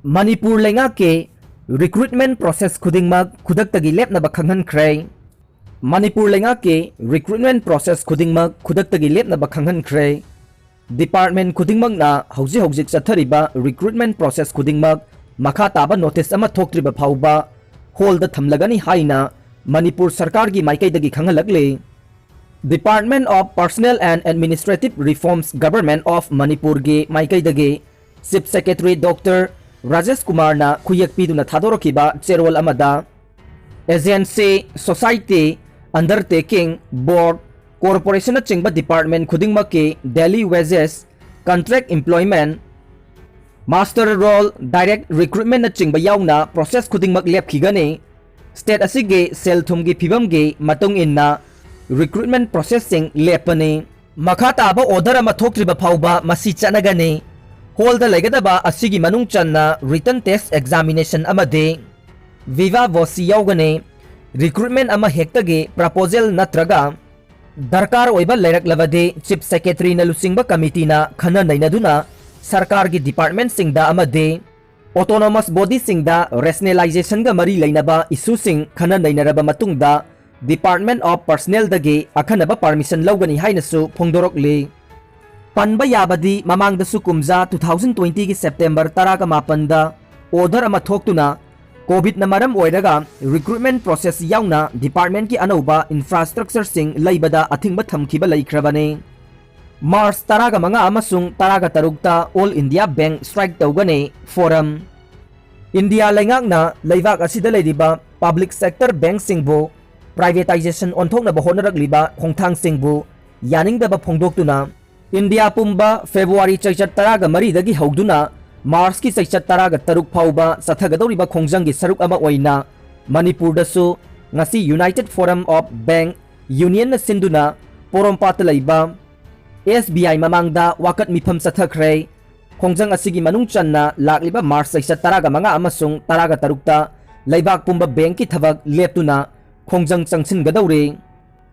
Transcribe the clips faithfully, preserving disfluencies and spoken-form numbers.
ꯃꯅꯤꯄꯨꯔ ꯂꯩꯉꯥꯛꯀꯤ recruitment process ꯈꯨꯗꯤꯡꯃꯛ ꯈꯨꯗꯛꯇꯒꯤ ꯂꯦꯞꯅꯕ ꯈꯪꯍꯟꯈ꯭ꯔꯦ꯫ ꯃꯅꯤꯄꯨꯔ ꯂꯩꯉꯥꯛꯀꯤ recruitment process ꯈꯨꯗꯤꯡꯃꯛ ꯈꯨꯗꯛꯇꯒꯤ ꯂꯦꯞꯅꯕ ꯈꯪꯍꯟꯈ꯭ꯔꯦ꯫ Department ꯈꯨꯗꯤꯡꯃꯛꯅ ꯍꯧꯖꯤꯛ ꯍꯧꯖꯤꯛ ꯆꯠꯊꯔꯤꯕ recruitment process ꯈꯨꯗꯤꯡꯃꯛ ꯃꯈꯥ ꯇꯥꯕ notice ꯑꯃ ꯊꯣꯛꯇ꯭ꯔꯤꯕ ꯐꯥꯎꯕ hold ꯊꯝꯂꯒꯅꯤ ꯍꯥꯏꯅ ꯃꯅꯤꯄꯨꯔ ꯁꯔꯀꯥꯔꯒꯤ ꯃꯥꯏꯀꯩꯗꯒꯤ ꯈꯪꯍꯜꯂꯛꯂꯤ꯫ Department of Personnel and Administrative Reforms, Government of ꯃꯅꯤꯄꯨꯔꯒꯤ ꯃꯥꯏꯀꯩꯗꯒꯤ Chief Secretary Doctor ꯔꯥꯖꯦꯁ ꯀꯨꯃꯥꯔꯅ ꯈꯨꯌꯦꯛ ꯄꯤꯗꯨꯅ ꯊꯥꯗꯣꯔꯛꯈꯤꯕ ꯆꯦꯔꯣꯜ ꯑꯃꯗ, agency, society, undertaking, board, corporationꯅꯆꯤꯡꯕ department ꯈꯨꯗꯤꯡꯃꯛꯀꯤ daily wages, contract employment, muster roll, direct recruitmentꯅꯆꯤꯡꯕ ꯌꯥꯎꯅ process ꯈꯨꯗꯤꯡꯃꯛ ꯂꯦꯞꯈꯤꯒꯅꯤ꯫ State ꯑꯁꯤꯒꯤ ꯁꯦꯜ ꯊꯨꯝꯒꯤ ꯐꯤꯕꯝꯒꯤ ꯃꯇꯨꯡ ꯏꯟꯅ recruitment processꯁꯤꯡ ꯂꯦꯞꯄꯅꯤ꯫ ꯃꯈꯥ ꯇꯥꯕ order ꯑꯃ ꯊꯣꯛꯇ꯭ꯔꯤꯕ ꯐꯥꯎꯕ ꯃꯁꯤ ꯆꯠꯅꯒꯅꯤ꯫ Holdꯗ ꯂꯩꯒꯗꯕ ꯑꯁꯤꯒꯤ ꯃꯅꯨꯡ ꯆꯟꯅ written test examination ꯑꯃꯗꯤ viva voce ꯌꯥꯎꯒꯅꯤ꯫ Recruitment ꯑꯃ ꯍꯦꯛꯇꯒꯤ proposal ꯅꯠꯇ꯭ꯔꯒ ꯗꯔꯀꯥꯔ ꯑꯣꯏꯕ ꯂꯩꯔꯛꯂꯕꯗꯤ Chief Secretaryꯅ ꯂꯨꯆꯤꯡꯕ committeeꯅ ꯈꯟꯅ ꯅꯩꯅꯗꯨꯅ ꯁꯔꯀꯥꯔꯒꯤ departmentꯁꯤꯡꯗ ꯑꯃꯗꯤ autonomous bodyꯁꯤꯡꯗ rationalizationꯒ ꯃꯔꯤ ꯂꯩꯅꯕ issueꯁꯤꯡ ꯈꯟꯅ ꯅꯩꯅꯔꯕ ꯃꯇꯨꯡꯗ Department of Personnelꯗꯒꯤ ꯑꯈꯟꯅꯕ permission ꯂꯧꯒꯅꯤ ꯍꯥꯏꯅꯁꯨ ꯐꯣꯡꯗꯣꯔꯛꯂꯤ꯫ ꯄꯟꯕ ꯌꯥꯕꯗꯤ ꯃꯃꯥꯡꯗꯁꯨ ꯀꯨꯝꯖꯥ two thousand twentyꯒꯤ September ꯇꯔꯥꯒ ꯃꯥꯄꯟꯗ order ꯑꯃ ꯊꯣꯛꯇꯨꯅ COVIDꯅ ꯃꯔꯝ ꯑꯣꯏꯔꯒ recruitment process ꯌꯥꯎꯅ departmentꯀꯤ ꯑꯅꯧꯕ infrastructureꯁꯤꯡ ꯂꯩꯕꯗ ꯑꯊꯤꯡꯕ ꯊꯝꯈꯤꯕ ꯂꯩꯈ꯭ꯔꯕꯅꯤ꯫ March ꯇꯔꯥꯒ ꯃꯉꯥ ꯑꯃꯁꯨꯡ ꯇꯔꯥꯒ ꯇꯔꯨꯛꯇ All India Bank strike ꯇꯧꯒꯅꯤ꯫ Forum꯫ ꯏꯟꯗꯤꯌꯥ ꯂꯩꯉꯥꯛꯅ ꯂꯩꯕꯥꯛ ꯑꯁꯤꯗ ꯂꯩꯔꯤꯕ public sector bankꯁꯤꯡꯕꯨ privatization ꯑꯣꯟꯊꯣꯛꯅꯕ ꯍꯣꯠꯅꯔꯛꯂꯤꯕ ꯈꯣꯡꯊꯥꯡꯁꯤꯡꯕꯨ ꯌꯥꯅꯤꯡꯗꯕ ꯐꯣꯡꯗꯣꯛꯇꯨꯅ ꯏꯟꯗꯤꯌꯥ ꯄꯨꯝꯕ February ꯆꯩꯆꯠ ꯇꯔꯥꯒ ꯃꯔꯤꯗꯒꯤ ꯍꯧꯗꯨꯅ Marchꯀꯤ ꯆꯩꯆꯠ ꯇꯔꯥꯒ ꯇꯔꯨꯛ ꯐꯥꯎꯕ ꯆꯠꯊꯒꯗꯧꯔꯤꯕ ꯈꯣꯡꯖꯪꯒꯤ ꯁꯔꯨꯛ ꯑꯃ ꯑꯣꯏꯅ ꯃꯅꯤꯄꯨꯔꯗꯁꯨ ꯉꯁꯤ United Forum of Bank Unionꯅ ꯁꯤꯟꯗꯨꯅ ꯄꯣꯔꯣꯝꯄꯥꯠꯇ ꯂꯩꯕ SBI ꯃꯃꯥꯡꯗ ꯋꯥꯀꯠ ꯃꯤꯐꯝ ꯆꯠꯊꯈ꯭ꯔꯦ꯫ ꯈꯣꯡꯖꯪ ꯑꯁꯤꯒꯤ ꯃꯅꯨꯡ ꯆꯟꯅ ꯂꯥꯛꯂꯤꯕ March ꯆꯩꯆꯠ ꯇꯔꯥꯒ ꯃꯉꯥ ꯑꯃꯁꯨꯡ ꯇꯔꯥꯒ ꯇꯔꯨꯛꯇ ꯂꯩꯕꯥꯛ ꯄꯨꯝꯕ bankꯀꯤ ꯊꯕꯛ ꯂꯦꯞꯇꯨꯅ ꯈꯣꯡꯖꯪ ꯆꯪꯁꯤꯟꯒꯗꯧꯔꯤ꯫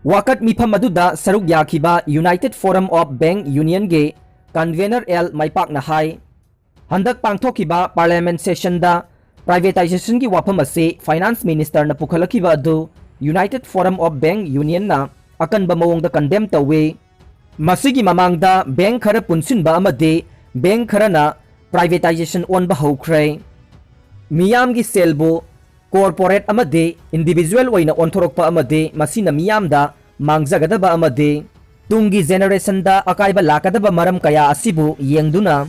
ꯋꯥꯀꯠ ꯃꯤꯐꯝ ꯑꯗꯨꯗ ꯁꯔꯨꯛ ꯌꯥꯈꯤꯕ United Forum of Bank Unionꯒꯤ convener ꯑꯦꯜ ꯃꯥꯏꯄꯥꯛꯅ ꯍꯥꯏ, ꯍꯟꯗꯛ ꯄꯥꯡꯊꯣꯛꯈꯤꯕ Parliament sessionꯗ privatizationꯒꯤ ꯋꯥꯐꯝ ꯑꯁꯤ Finance Ministerꯅ ꯄꯨꯈꯠꯂꯛꯈꯤꯕ ꯑꯗꯨ United Forum of Bank Unionꯅ ꯑꯀꯟꯕ ꯃꯑꯣꯡꯗ condemn ꯇꯧꯏ꯫ ꯃꯁꯤꯒꯤ ꯃꯃꯥꯡꯗ bank ꯈꯔ ꯄꯨꯟꯁꯤꯟꯕ ꯑꯃꯗꯤ bank ꯈꯔꯅ privatization ꯑꯣꯟꯕ ꯍꯧꯈ꯭ꯔꯦ꯫ ꯃꯤꯌꯥꯝꯒꯤ ꯁꯦꯜꯕꯨ corporate ꯑꯃꯗꯤ individual ꯑꯣꯏꯅ ꯑꯣꯟꯊꯣꯔꯛꯄ ꯑꯃꯗꯤ ꯃꯁꯤꯅ ꯃꯤꯌꯥꯝꯗ ꯃꯥꯡꯖꯒꯗꯕ ꯑꯃꯗꯤ ꯇꯨꯡꯒꯤ generationꯗ ꯑꯀꯥꯏꯕ ꯂꯥꯛꯀꯗꯕ ꯃꯔꯝ ꯀꯌꯥ ꯑꯁꯤꯕꯨ ꯌꯦꯡꯗꯨꯅ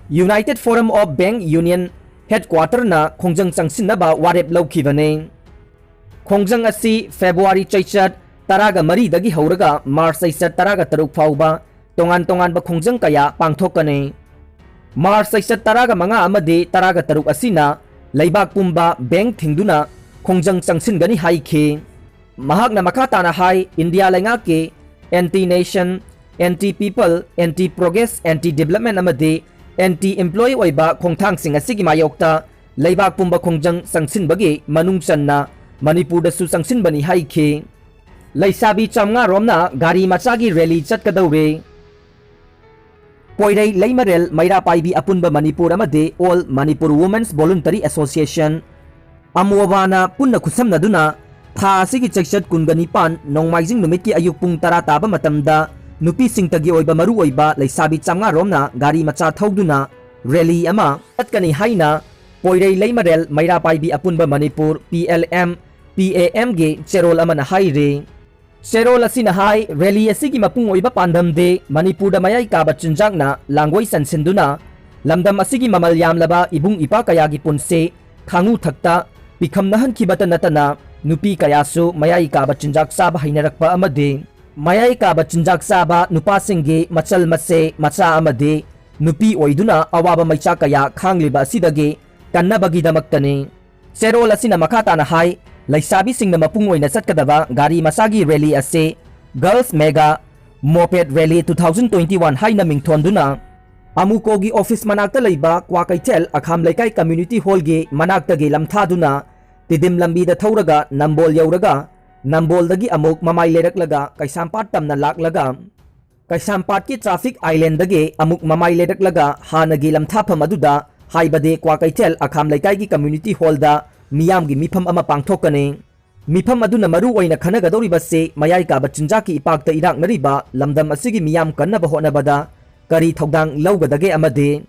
United Forum of Bank Union headquarterꯅ ꯈꯣꯡꯖꯪ ꯆꯪꯁꯤꯟꯅꯕ ꯋꯥꯔꯦꯞ ꯂꯧꯈꯤꯕꯅꯤ꯫ ꯈꯣꯡꯖꯪ ꯑꯁꯤ February ꯆꯩꯆꯠ ꯇꯔꯥꯒ ꯃꯔꯤꯗꯒꯤ ꯍꯧꯔꯒ March ꯆꯩꯆꯠ ꯇꯔꯥꯒ ꯇꯔꯨꯛ ꯐꯥꯎꯕ ꯇꯣꯉꯥꯟ ꯇꯣꯉꯥꯟꯕ ꯈꯣꯡꯖꯪ ꯀꯌꯥ ꯄꯥꯡꯊꯣꯛꯀꯅꯤ꯫ March ꯆꯩꯆꯠ ꯇꯔꯥꯒ ꯃꯉꯥ ꯑꯃꯗꯤ ꯇꯔꯥꯒ ꯇꯔꯨꯛ ꯑꯁꯤꯅ ꯂꯩꯕꯥꯛ ꯄꯨꯝꯕ bank ꯊꯤꯡꯗꯨꯅ ꯈꯣꯡꯖꯪ ꯆꯪꯁꯤꯟꯒꯅꯤ ꯍꯥꯏꯈꯤ꯫ ꯃꯍꯥꯛꯅ ꯃꯈꯥ ꯇꯥꯅ ꯍꯥꯏ, ꯏꯟꯗꯤꯌꯥ ꯂꯩꯉꯥꯛꯀꯤ anti nation, anti people, anti progress, anti development ꯑꯃꯗꯤ anti employee ꯑꯣꯏꯕ ꯈꯣꯡꯊꯥꯡꯁꯤꯡ ꯑꯁꯤꯒꯤ ꯃꯥꯌꯣꯛꯇ ꯂꯩꯕꯥꯛ ꯄꯨꯝꯕ ꯈꯣꯡꯖꯪ ꯆꯪꯁꯤꯟꯕꯒꯤ ꯃꯅꯨꯡ ꯆꯟꯅ ꯃꯅꯤꯄꯨꯔꯗꯁꯨ ꯆꯪꯁꯤꯟꯕꯅꯤ ꯍꯥꯏꯈꯤ꯫ ꯂꯩꯁꯥꯕꯤ ꯆꯥꯝꯃꯉꯥ ꯔꯣꯝꯅ ꯒꯥꯔꯤ ꯃꯆꯥꯒꯤ rally ꯆꯠꯀꯗꯧꯔꯦ꯫ ꯄꯣꯏꯔꯩ ꯂꯩꯃꯔꯦꯜ ꯃꯩꯔꯥ ꯄꯥꯏꯕꯤ ꯑꯄꯨꯟꯕ ꯃꯅꯤꯄꯨꯔ ꯑꯃꯗꯤ All Manipur Women's Voluntary Association, ꯑꯃꯣꯕꯥꯅ ꯄꯨꯟꯅ ꯈꯨꯠꯁꯝꯅꯗꯨꯅ ꯊꯥ ꯑꯁꯤꯒꯤ ꯆꯩꯆꯠ ꯀꯨꯟꯒ ꯅꯤꯄꯥꯟ ꯅꯣꯡꯃꯥꯏꯖꯤꯡ ꯅꯨꯃꯤꯠꯀꯤ ꯑꯌꯨꯛ ꯄꯨꯡ ꯇꯔꯥ ꯇꯥꯕ ꯃꯇꯝꯗ ꯅꯨꯄꯤꯁꯤꯡꯇꯒꯤ ꯑꯣꯏꯕ ꯃꯔꯨꯑꯣꯏꯕ ꯂꯩꯁꯥꯕꯤ ꯆꯥꯝꯃꯉꯥ ꯔꯣꯝꯅ ꯒꯥꯔꯤ ꯃꯆꯥ ꯊꯧꯗꯨꯅ rally ꯑꯃ ꯆꯠꯀꯅꯤ ꯍꯥꯏꯅ ꯄꯣꯏꯔꯩ ꯂꯩꯃꯔꯦꯜ ꯃꯩꯔꯥ ꯄꯥꯏꯕꯤ ꯑꯄꯨꯟꯕ Manipur, P L M, P A M ꯒꯤ ꯆꯦꯔꯣꯜ ꯑꯃꯅ ꯍꯥꯏꯔꯤ꯫ ꯆꯦꯔꯣꯜ ꯑꯁꯤꯅ ꯍꯥꯏ, rally ꯑꯁꯤꯒꯤ ꯃꯄꯨꯡ ꯑꯣꯏꯕ ꯄꯥꯟꯗꯝꯗꯤ ꯃꯅꯤꯄꯨꯔꯗ ꯃꯌꯥꯏ ꯀꯥꯕ ꯆꯤꯟꯖꯥꯛꯅ ꯂꯥꯡꯒꯣꯏ ꯆꯟꯁꯤꯟꯗꯨꯅ ꯂꯝꯗꯝ ꯑꯁꯤꯒꯤ ꯃꯃꯜ ꯌꯥꯝꯂꯕ ꯏꯕꯨꯡ ꯏꯄꯥ ꯀꯌꯥꯒꯤ ꯄꯨꯟꯁꯤ ꯈꯥꯉꯨ ꯊꯛꯇ ꯄꯤꯈꯝꯅꯍꯟꯈꯤꯕꯇ ꯅꯠꯇꯅ ꯅꯨꯄꯤ ꯀꯌꯥꯁꯨ ꯃꯌꯥꯏ ꯀꯥꯕ ꯆꯤꯟꯖꯥꯛ ꯆꯥꯕ ꯍꯩꯅꯔꯛꯄ ꯑꯃꯗꯤ ꯃꯌꯥꯏ ꯀꯥꯕ ꯆꯤꯟꯖꯥꯛ ꯆꯥꯕ ꯅꯨꯄꯥꯁꯤꯡꯒꯤ ꯃꯆꯜ ꯃꯆꯦ ꯃꯆꯥ ꯑꯃꯗꯤ ꯅꯨꯄꯤ ꯑꯣꯏꯗꯨꯅ ꯑꯋꯥꯕ ꯃꯩꯆꯥꯛ ꯀꯌꯥ ꯈꯥꯡꯂꯤꯕ ꯑꯁꯤꯗꯒꯤ ꯀꯟꯅꯕꯒꯤꯗꯃꯛꯇꯅꯤ꯫ ꯆꯦꯔꯣꯜ ꯑꯁꯤꯅ ꯃꯈꯥ ꯇꯥꯅ ꯍꯥꯏ, ꯂꯩꯁꯥꯕꯤꯁꯤꯡꯅ ꯃꯄꯨꯡ ꯑꯣꯏꯅ ꯆꯠꯀꯗꯕ ꯒꯥꯔꯤ ꯃꯆꯥꯒꯤ rally ꯑꯁꯤ Girls Mega Moped Rally two thousand twenty-one ꯍꯥꯏꯅ ꯃꯤꯡꯊꯣꯟꯗꯨꯅ ꯑꯃꯨꯀꯣꯒꯤ office ꯃꯅꯥꯛꯇ ꯂꯩꯕ ꯀ꯭ꯋꯥꯀꯩꯊꯦꯜ ꯑꯈꯥꯝ ꯂꯩꯀꯥꯏ community hallꯒꯤ ꯃꯅꯥꯛꯇꯒꯤ ꯂꯝꯊꯥꯗꯨꯅ ꯇꯤꯗꯤꯝ ꯂꯝꯕꯤꯗ ꯊꯧꯔꯒ ꯅꯝꯕꯣꯜ ꯌꯧꯔꯒ ꯅꯝꯕꯣꯜꯗꯒꯤ ꯑꯃꯨꯛ ꯃꯃꯥꯏ ꯂꯩꯔꯛꯂꯒ ꯀꯩꯁꯥꯝꯄꯥꯠ ꯇꯝꯅ ꯂꯥꯛꯂꯒ ꯀꯩꯁꯥꯝꯄꯥꯠꯀꯤ traffic islandꯗꯒꯤ ꯑꯃꯨꯛ ꯃꯃꯥꯏ ꯂꯩꯔꯛꯂꯒ ꯍꯥꯟꯅꯒꯤ ꯂꯝꯊꯥꯐꯝ ꯑꯗꯨꯗ, ꯍꯥꯏꯕꯗꯤ ꯀ꯭ꯋꯥꯀꯩꯊꯦꯜ ꯑꯈꯥꯝ ꯂꯩꯀꯥꯏꯒꯤ community hallꯗ ꯃꯤꯌꯥꯝꯒꯤ ꯃꯤꯐꯝ ꯑꯃ ꯄꯥꯡꯊꯣꯛꯀꯅꯤ꯫ ꯃꯤꯐꯝ ꯑꯗꯨꯅ ꯃꯔꯨ ꯑꯣꯏꯅ ꯈꯟꯅꯒꯗꯧꯔꯤꯕꯁꯤ ꯃꯌꯥꯏ ꯀꯥꯕ ꯆꯤꯟꯖꯥꯛꯀꯤ ꯏꯄꯥꯛꯇ ꯏꯔꯥꯛꯅꯔꯤꯕ ꯂꯝꯗꯝ ꯑꯁꯤꯒꯤ ꯃꯤꯌꯥꯝ ꯀꯟꯅꯕ ꯍꯣꯠꯅꯕꯗ ꯀꯔꯤ ꯊꯧꯗꯥꯡ ꯂꯧꯒꯗꯒꯦ ꯑꯃꯗꯤ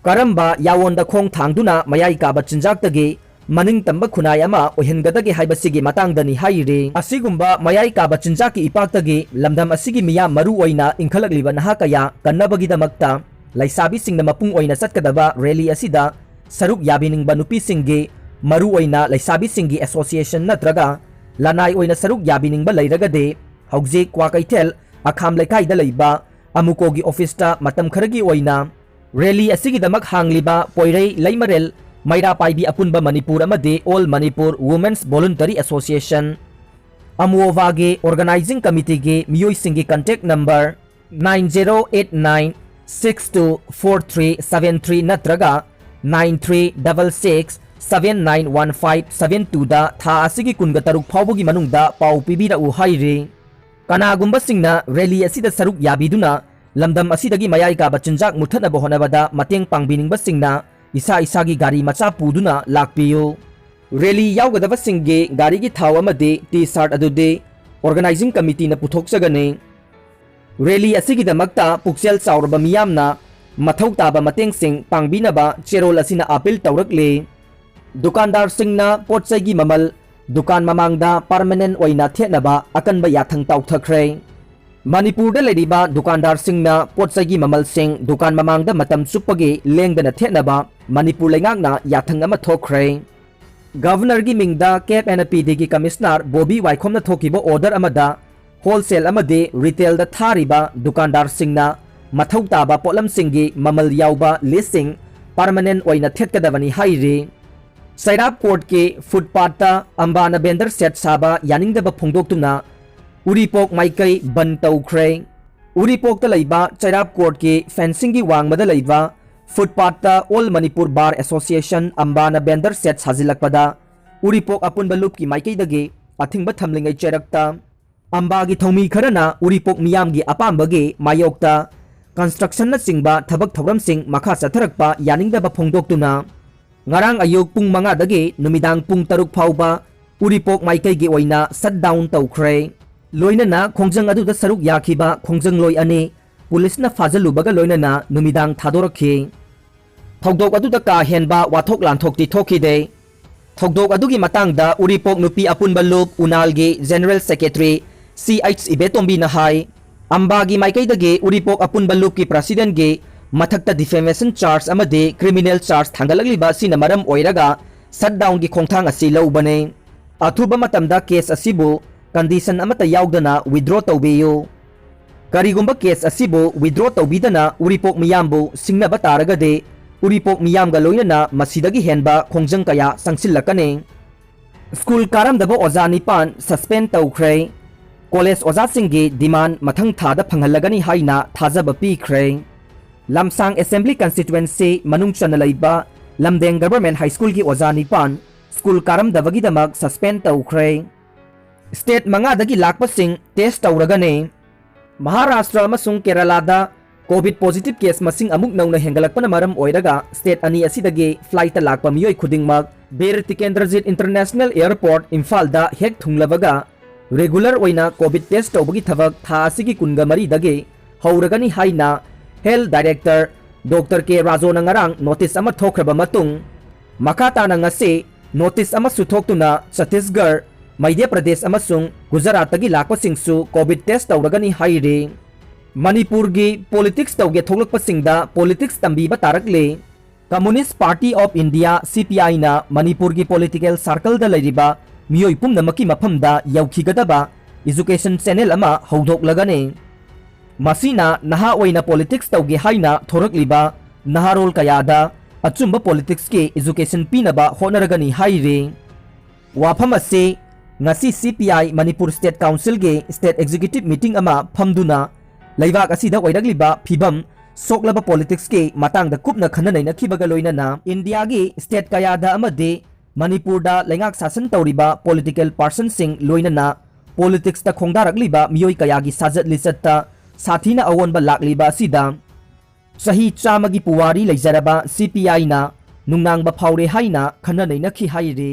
ꯀꯔꯝꯕ ꯌꯥꯑꯣꯟꯗ ꯈꯣꯡ ꯊꯥꯡꯗꯨꯅ ꯃꯌꯥꯏ ꯀꯥꯕ ꯆꯤꯟꯖꯥꯛꯇꯒꯤ ꯃꯅꯤꯡ ꯇꯝꯕ ꯈꯨꯟꯅꯥꯏ ꯑꯃ ꯑꯣꯏꯍꯟꯒꯗꯒꯦ ꯍꯥꯏꯕꯁꯤꯒꯤ ꯃꯇꯥꯡꯗꯅꯤ ꯍꯥꯏꯔꯤ꯫ ꯑꯁꯤꯒꯨꯝꯕ ꯃꯌꯥꯏ ꯀꯥꯕ ꯆꯤꯟꯖꯥꯛꯀꯤ ꯏꯄꯥꯛꯇꯒꯤ ꯂꯝꯗꯝ ꯑꯁꯤꯒꯤ ꯃꯤꯌꯥꯝ ꯃꯔꯨ ꯑꯣꯏꯅ ꯏꯟꯈꯠꯂꯛꯂꯤꯕ ꯅꯍꯥ ꯀꯌꯥ ꯀꯟꯅꯕꯒꯤꯗꯃꯛꯇ ꯂꯩꯁꯥꯕꯤꯁꯤꯡꯅ ꯃꯄꯨꯡ ꯑꯣꯏꯅ ꯆꯠꯀꯗꯕ rally ꯑꯁꯤꯗ ꯁꯔꯨꯛ ꯌꯥꯕꯤꯅꯤꯡꯕ ꯅꯨꯄꯤꯁꯤꯡꯒꯤ, ꯃꯔꯨ ꯑꯣꯏꯅ ꯂꯩꯁꯥꯕꯤꯁꯤꯡꯒꯤ association ꯅꯠꯇ꯭ꯔꯒ ꯂꯅꯥꯏ ꯑꯣꯏꯅ ꯁꯔꯨꯛ ꯌꯥꯕꯤꯅꯤꯡꯕ ꯂꯩꯔꯒꯗꯤ ꯍꯧꯖꯤꯛ ꯀ꯭ꯋꯥꯀꯩꯊꯦꯜ ꯑꯈꯥꯝ ꯂꯩꯀꯥꯏꯗ ꯂꯩꯕ ꯑꯃꯨꯀꯣꯒꯤ officeꯇ ꯃꯇꯝ ꯈꯔꯒꯤ ꯑꯣꯏꯅ rally ꯑꯁꯤꯒꯤꯗꯃꯛ ꯍꯥꯡꯂꯤꯕ ꯄꯣꯏꯔꯩ, ꯂꯩꯃꯔꯦꯜ, ꯃꯩꯔꯥ ꯄꯥꯏꯕꯤ ꯑꯄꯨꯟꯕ ꯃꯅꯤꯄꯨꯔ ꯑꯃꯗꯤ All Manipur Women's Voluntary Association, ꯑꯃꯨꯑꯣꯚꯥꯒꯤ organizing committeeꯒꯤ ꯃꯤꯑꯣꯏꯁꯤꯡꯒꯤ contact number nine zero eight nine six two four three seven three ꯅꯠꯇ꯭ꯔꯒ nine three double six seven nine one five seven twoꯗ ꯊꯥ ꯑꯁꯤꯒꯤ ꯀꯨꯟꯒ ꯇꯔꯨꯛ ꯐꯥꯎꯕꯒꯤ ꯃꯅꯨꯡꯗ ꯄꯥꯎ ꯄꯤꯕꯤꯔꯛꯎ ꯍꯥꯏꯔꯤ꯫ ꯀꯅꯥꯒꯨꯝꯕꯁꯤꯡꯅ rally ꯑꯁꯤꯗ ꯁꯔꯨꯛ ꯌꯥꯕꯤꯗꯨꯅ ꯂꯝꯗꯝ ꯑꯁꯤꯗꯒꯤ ꯃꯌꯥꯏ ꯀꯥꯕ ꯆꯤꯟꯖꯥꯛ ꯃꯨꯠꯊꯠꯅꯕ ꯍꯣꯠꯅꯕꯗ ꯃꯇꯦꯡ ꯄꯥꯡꯕꯤꯅꯤꯡꯕꯁꯤꯡꯅ ꯏꯁꯥ ꯏꯁꯥꯒꯤ ꯒꯥꯔꯤ ꯃꯆꯥ ꯄꯨꯗꯨꯅ ꯂꯥꯛꯄꯤꯌꯨ꯫ Rally ꯌꯥꯎꯒꯗꯕꯁꯤꯡꯒꯤ ꯒꯥꯔꯤꯒꯤ ꯊꯥꯎ ꯑꯃꯗꯤ T-shirt ꯑꯗꯨꯗꯤ organizing committeeꯅ ꯄꯨꯊꯣꯛꯆꯒꯅꯤ꯫ Rally ꯑꯁꯤꯒꯤꯗꯃꯛꯇ ꯄꯨꯛꯆꯦꯜ ꯆꯥꯎꯔꯕ ꯃꯤꯌꯥꯝꯅ ꯃꯊꯧ ꯇꯥꯕ ꯃꯇꯦꯡꯁꯤꯡ ꯄꯥꯡꯕꯤꯅꯕ ꯆꯦꯔꯣꯜ ꯑꯁꯤꯅ appeal ꯇꯧꯔꯛꯂꯤ꯫ ꯗꯨꯀꯥꯟꯗꯥꯔꯁꯤꯡꯅ ꯄꯣꯠ ꯆꯩꯒꯤ ꯃꯃꯜ ꯗꯨꯀꯥꯟ ꯃꯃꯥꯡꯗ permanent ꯑꯣꯏꯅ ꯊꯦꯠꯅꯕ ꯑꯀꯟꯕ ꯌꯥꯊꯪ ꯇꯥꯎꯊꯈ꯭ꯔꯦ꯫ ꯃꯅꯤꯄꯨꯔꯗ ꯂꯩꯔꯤꯕ ꯗꯨꯀꯥꯟꯗꯥꯔꯁꯤꯡꯅ ꯄꯣꯠ ꯆꯩꯒꯤ ꯃꯃꯜꯁꯤꯡ ꯗꯨꯀꯥꯟ ꯃꯃꯥꯡꯗ ꯃꯇꯝ ꯆꯨꯞꯄꯒꯤ ꯂꯦꯡꯗꯅ ꯊꯦꯠꯅꯕ ꯃꯅꯤꯄꯨꯔ ꯂꯩꯉꯥꯛꯅ ꯌꯥꯊꯪ ꯑꯃ ꯊꯣꯛꯈ꯭ꯔꯦ꯫ Governorꯒꯤ ꯃꯤꯡꯗ K F and P Dꯒꯤ Commissioner Bobby ꯋꯥꯏꯈꯣꯝꯅ ꯊꯣꯛꯈꯤꯕ order ꯑꯃꯗ wholesale ꯑꯃꯗꯤ retailꯗ ꯊꯥꯔꯤꯕ ꯗꯨꯀꯥꯟꯗꯥꯔꯁꯤꯡꯅ ꯃꯊꯧ ꯇꯥꯕ ꯄꯣꯠꯂꯝꯁꯤꯡꯒꯤ ꯃꯃꯜ ꯌꯥꯎꯕ listꯁꯤꯡ permanent ꯑꯣꯏꯅ ꯊꯦꯠꯀꯗꯕꯅꯤ ꯍꯥꯏꯔꯤ꯫ ꯆꯩꯔꯥꯞ courtꯀꯤ footpathꯇ ꯑꯝꯕꯥꯅ vendor shed ꯁꯥꯕ ꯌꯥꯅꯤꯡꯗꯕ ꯐꯣꯡꯗꯣꯛꯇꯨꯅ ꯎꯔꯤꯄꯣꯛ ꯃꯥꯏꯀꯩ ꯕꯟ ꯇꯧꯈ꯭ꯔꯦ꯫ ꯎꯔꯤꯄꯣꯛꯇ ꯂꯩꯕ ꯆꯩꯔꯥꯞ courtꯀꯤ fencingꯒꯤ ꯋꯥꯡꯃꯗ ꯂꯩꯕ footpathꯇ All Manipur Bar Association ꯑꯝꯕꯥꯅ vendor shed ꯁꯥꯖꯤꯜꯂꯛꯄꯗ ꯎꯔꯤꯄꯣꯛ ꯑꯄꯨꯟꯕ ꯂꯨꯞꯀꯤ ꯃꯥꯏꯀꯩꯗꯒꯤ ꯑꯊꯤꯡꯕ ꯊꯝꯂꯤꯉꯩ ꯆꯩꯔꯛꯇ ꯑꯝꯕꯥꯒꯤ ꯊꯧꯃꯤ ꯈꯔꯅ ꯎꯔꯤꯄꯣꯛ ꯃꯤꯌꯥꯝꯒꯤ ꯑꯄꯥꯝꯕꯒꯤ ꯃꯥꯌꯣꯛꯇ constructionꯅꯆꯤꯡꯕ ꯊꯕꯛ ꯊꯧꯔꯝꯁꯤꯡ ꯃꯈꯥ ꯆꯠꯊꯔꯛꯄ ꯌꯥꯅꯤꯡꯗꯕ ꯐꯣꯡꯗꯣꯛꯇꯨꯅ ꯉꯔꯥꯡ ꯑꯌꯨꯛ ꯄꯨꯡ ꯃꯉꯥꯗꯒꯤ ꯅꯨꯃꯤꯗꯥꯡ ꯄꯨꯡ ꯇꯔꯨꯛ ꯐꯥꯎꯕ ꯎꯔꯤꯄꯣꯛ ꯃꯥꯏꯀꯩꯒꯤ ꯑꯣꯏꯅ shutdown ꯇꯧꯈ꯭ꯔꯦ꯫ ꯂꯣꯏꯅꯅ ꯈꯣꯡꯖꯪ ꯑꯗꯨꯗ ꯁꯔꯨꯛ ꯌꯥꯈꯤꯕ ꯈꯣꯡꯖꯪꯂꯣꯏ ꯑꯅꯤ ꯄꯨꯂꯤꯁꯅ ꯐꯥꯖꯤꯜꯂꯨꯕꯒ ꯂꯣꯏꯅꯅ ꯅꯨꯃꯤꯗꯥꯡ ꯊꯥꯗꯣꯔꯛꯈꯤ꯫ ꯊꯧꯗꯣꯛ ꯑꯗꯨꯗ ꯀꯥ ꯍꯦꯟꯕ ꯋꯥꯊꯣꯛ ꯂꯥꯟꯊꯣꯛꯇꯤ ꯊꯣꯛꯈꯤꯗꯦ꯫ ꯊꯧꯗꯣꯛ ꯑꯗꯨꯒꯤ ꯃꯇꯥꯡꯗ ꯎꯔꯤꯄꯣꯛ ꯅꯨꯄꯤ ꯑꯄꯨꯟꯕ ꯂꯨꯞ ꯎꯅꯥꯜꯒꯤ General Secretary ꯁꯤ ꯑꯩꯆ ꯏꯕꯦꯇꯣꯝꯕꯤꯅ ꯍꯥꯏ, ꯑꯝꯕꯥꯒꯤ ꯃꯥꯏꯀꯩꯗꯒꯤ ꯎꯔꯤꯄꯣꯛ ꯑꯄꯨꯟꯕ ꯂꯨꯞꯀꯤ Presidentꯒꯤ ꯃꯊꯛꯇ defamation charge ꯑꯃꯗꯤ criminal charge ꯊꯥꯡꯒꯠꯂꯛꯂꯤꯕ ꯑꯁꯤꯅ ꯃꯔꯝ ꯑꯣꯏꯔꯒ shutdownꯒꯤ ꯈꯣꯡꯊꯥꯡ ꯑꯁꯤ ꯂꯧꯕꯅꯤ꯫ ꯑꯊꯨꯕ ꯃꯇꯝꯗ case ꯑꯁꯤꯕꯨ condition ꯑꯃꯠꯇ ꯌꯥꯎꯗꯅ withdraw ꯇꯧꯕꯤꯌꯨ꯫ ꯀꯔꯤꯒꯨꯝꯕ case ꯑꯁꯤꯕꯨ withdraw ꯇꯧꯕꯤꯗꯅ ꯎꯔꯤꯄꯣꯛ ꯃꯤꯌꯥꯝꯕꯨ ꯁꯤꯡꯅꯕ ꯇꯥꯔꯒꯗꯤ ꯎꯔꯤꯄꯣꯛ ꯃꯤꯌꯥꯝꯒ ꯂꯣꯏꯅꯅ ꯃꯁꯤꯗꯒꯤ ꯍꯦꯟꯕ ꯈꯣꯡꯖꯪ ꯀꯌꯥ ꯆꯪꯁꯤꯜꯂꯛꯀꯅꯤ꯫ ꯁ꯭ꯀꯨꯜ ꯀꯥꯔꯝꯗꯕ ꯑꯣꯖꯥ ꯅꯤꯄꯥꯟ suspend ꯇꯧꯈ꯭ꯔꯦ꯫ ꯀꯣꯂꯦꯖ ꯑꯣꯖꯥꯁꯤꯡꯒꯤ demand ꯃꯊꯪ ꯊꯥꯗ ꯐꯪꯍꯜꯂꯒꯅꯤ ꯍꯥꯏꯅ ꯊꯥꯖꯕ ꯄꯤꯈ꯭ꯔꯦ꯫ ꯂꯝꯁꯥꯡ Assembly Constituency ꯃꯅꯨꯡ ꯆꯟꯅ ꯂꯩꯕ ꯂꯝꯗꯦꯡ Government High Schoolꯒꯤ ꯑꯣꯖꯥ ꯅꯤꯄꯥꯟ ꯁ꯭ꯀꯨꯜ ꯀꯥꯔꯝꯗꯕꯒꯤꯗꯃꯛ suspend ꯇꯧꯈ꯭ꯔꯦ꯫ State ꯃꯉꯥꯗꯒꯤ ꯂꯥꯛꯄꯁꯤꯡ test ꯇꯧꯔꯒꯅꯤ꯫ ꯃꯍꯥꯔꯥꯁꯇ꯭ꯔ ꯑꯃꯁꯨꯡ ꯀꯦꯔꯂꯥꯗ COVID positive case ꯃꯁꯤꯡ ꯑꯃꯨꯛ ꯅꯧꯅ ꯍꯦꯟꯒꯠꯂꯛꯄꯅ ꯃꯔꯝ ꯑꯣꯏꯔꯒ state ꯑꯅꯤ ꯑꯁꯤꯗꯒꯤ flightꯇ ꯂꯥꯛꯄ ꯃꯤꯑꯣꯏ ꯈꯨꯗꯤꯡꯃꯛ ꯕꯤꯔ ꯇꯤꯀꯦꯟꯗ꯭ꯔꯖꯤꯠ International Airport ꯏꯝꯐꯥꯜꯗ ꯍꯦꯛ ꯊꯨꯡꯂꯕꯒ regular ꯑꯣꯏꯅ COVID test ꯇꯧꯕꯒꯤ ꯊꯕꯛ ꯊꯥ ꯑꯁꯤꯒꯤ ꯀꯨꯟꯒ ꯃꯔꯤꯗꯒꯤ ꯍꯧꯔꯒꯅꯤ ꯍꯥꯏꯅ Health Director Doctor ꯀꯦ ꯔꯥꯖꯣꯅ ꯉꯔꯥꯡ notice ꯑꯃ ꯊꯣꯛꯈ꯭ꯔꯕ ꯃꯇꯨꯡ, ꯃꯈꯥ ꯇꯥꯅ ꯉꯁꯤ notice ꯑꯃꯁꯨ ꯊꯣꯛꯇꯨꯅ ꯆꯠꯇꯤꯁꯒꯔ, ꯃꯙ꯭ꯌ ꯄ꯭ꯔꯗꯦꯁ ꯑꯃꯁꯨꯡ ꯒꯨꯖꯔꯥꯠꯇꯒꯤ ꯂꯥꯛꯄꯁꯤꯡꯁꯨ COVID test ꯇꯧꯔꯒꯅꯤ ꯍꯥꯏꯔꯤ꯫ ꯃꯅꯤꯄꯨꯔꯒꯤ politics ꯇꯧꯒꯦ ꯊꯣꯛꯂꯛꯄꯁꯤꯡꯗ politics ꯇꯝꯕꯤꯕ ꯇꯥꯔꯛꯂꯦ꯫ Communist Party of India, C P I ꯅ ꯃꯅꯤꯄꯨꯔꯒꯤ political circleꯗ ꯂꯩꯔꯤꯕ ꯃꯤꯑꯣꯏ ꯄꯨꯝꯅꯃꯛꯀꯤ ꯃꯐꯝꯗ ꯌꯧꯈꯤꯒꯗꯕ education channel ꯑꯃ ꯍꯧꯗꯣꯛꯂꯒꯅꯤ꯫ ꯃꯁꯤꯅ ꯅꯍꯥ ꯑꯣꯏꯅ politics ꯇꯧꯒꯦ ꯍꯥꯏꯅ ꯊꯣꯔꯛꯂꯤꯕ ꯅꯍꯥꯔꯣꯜ ꯀꯌꯥꯗ ꯑꯆꯨꯝꯕ politicsꯀꯤ education ꯄꯤꯅꯕ ꯍꯣꯠꯅꯔꯒꯅꯤ ꯍꯥꯏꯔꯤ꯫ ꯋꯥꯐꯝ ꯑꯁꯤ ꯉꯁꯤ C P I Manipur State Councilꯒꯤ State Executive Meeting ꯑꯃ ꯐꯝꯗꯨꯅ ꯂꯩꯕꯥꯛ ꯑꯁꯤꯗ ꯑꯣꯏꯔꯛꯂꯤꯕ ꯐꯤꯕꯝ ꯁꯣꯛꯂꯕ politicsꯀꯤ ꯃꯇꯥꯡꯗ ꯀꯨꯞꯅ ꯈꯟꯅ ꯅꯩꯅꯈꯤꯕꯒ ꯂꯣꯏꯅꯅ ꯏꯟꯗꯤꯌꯥꯒꯤ state ꯀꯌꯥꯗ ꯑꯃꯗꯤ ꯃꯅꯤꯄꯨꯔꯗ ꯂꯩꯉꯥꯛ ꯁꯥꯁꯟ ꯇꯧꯔꯤꯕ political personꯁꯤꯡ ꯂꯣꯏꯅꯅ ꯄꯣꯂꯤꯇꯤꯛꯁꯇ ꯈꯣꯡꯗꯥꯔꯛꯂꯤꯕ ꯃꯤꯑꯣꯏ ꯀꯌꯥꯒꯤ ꯁꯥꯖꯠ ꯂꯤꯆꯠꯇ ꯁꯥꯊꯤꯅ ꯑꯑꯣꯟꯕ ꯂꯥꯛꯂꯤꯕ ꯑꯁꯤꯗ ꯆꯍꯤ ꯆꯥꯝꯃꯒꯤ ꯄꯨꯋꯥꯔꯤ ꯂꯩꯖꯔꯕ ꯁꯤ ꯄꯤ ꯑꯥꯏꯅ ꯅꯨꯡꯅꯥꯡꯕ ꯐꯥꯎꯔꯦ ꯍꯥꯏꯅ ꯈꯟꯅ ꯅꯩꯅꯈꯤ ꯍꯥꯏꯔꯤ꯫